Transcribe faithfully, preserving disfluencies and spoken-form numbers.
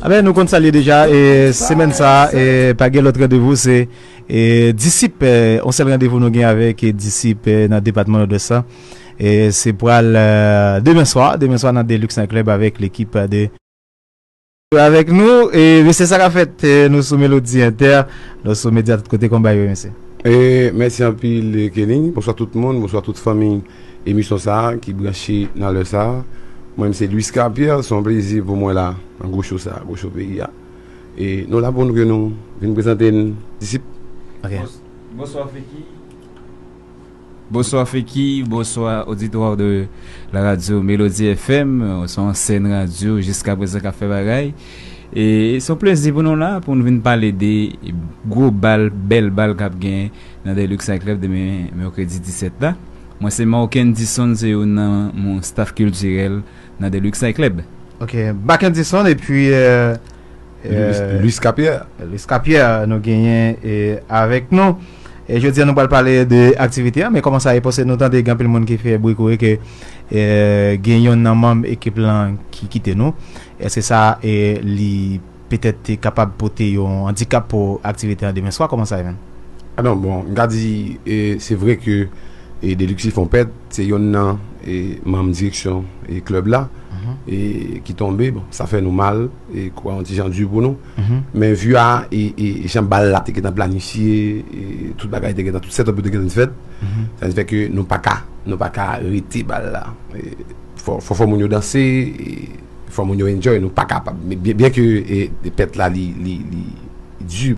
Amen, nou konn sa l ye deja, e semèn sa, e pa gen lòt randevou, se e disip, e, on sèl randevou nou gen avèk e disip e, nan depatman Nòdwès la. E se pral e, demen swa, demen swa nan Deluxe Night Club avèk lekip de avèk nou. E mesye, sa k ap fèt, e, nou sou Melodi Inter, nou sou medya tout kote, konbay yo, mesye. E mèsi anpil, Kenny. Bonswa tout moun, bonswa tout fanmi emisyon sa a ki branche nan lè sa a. Mwen, se Louis Capierre, se yon plezi pou mwen la, nan gwo show sa a, gwo show peyi a. E nou la pou nou ke nou vin prezante n disip. Ok. Bonswa, Feki. Bonswa, Feki. Bonswa, oditwa de la radyo Melodi F M. Se yon ansyen radyo jiska prezan k ap fè bagay. E se yon plezi pou nou la, pou nou vin pale de gwo bal, bèl bal k ap gen nan Deluxe Night Club demen, mèkredi disèt la. Mwen, se Marc Henderson, se youn nan mon staff kiltirèl nan Deluxe Night Club. Ok, Marc Henderson, epi e, Louis, e, Louis Capierre. Louis Capierre, nou genyen e, avèk nou. E jodi a, nou pral pale de aktivite a, men kòman sa ye, paske nou tande gen anpil moun ki fè bri kouri ke e, gen yonn nan manm ekip lan ki kite nou. Èske sa e, li petèt te kapab pote yon andikap pou aktivite an demen swa? Kòman sa ye menm? A non, bon, m ka di, e, se vre ke e, Deluxe fè yon pèt, se yonn nan e, manm direksyon e, klèb la e, ki tonbe. Bon, sa fè nou mal, e, kwa yon ti jan di pou nou. Men vi a e, e, e jan bal la te gentan planifye, e, tout bagay te gentan, tout sètòp yo te gentan fèt. Sa vin fè ke nou pa ka, nou pa ka rete bal la. E, fò, fò, fò moun yo danse, e, fò moun yo enjoy, nou pa kapab. Men byen, byen ke e, e pèt la li, li, li di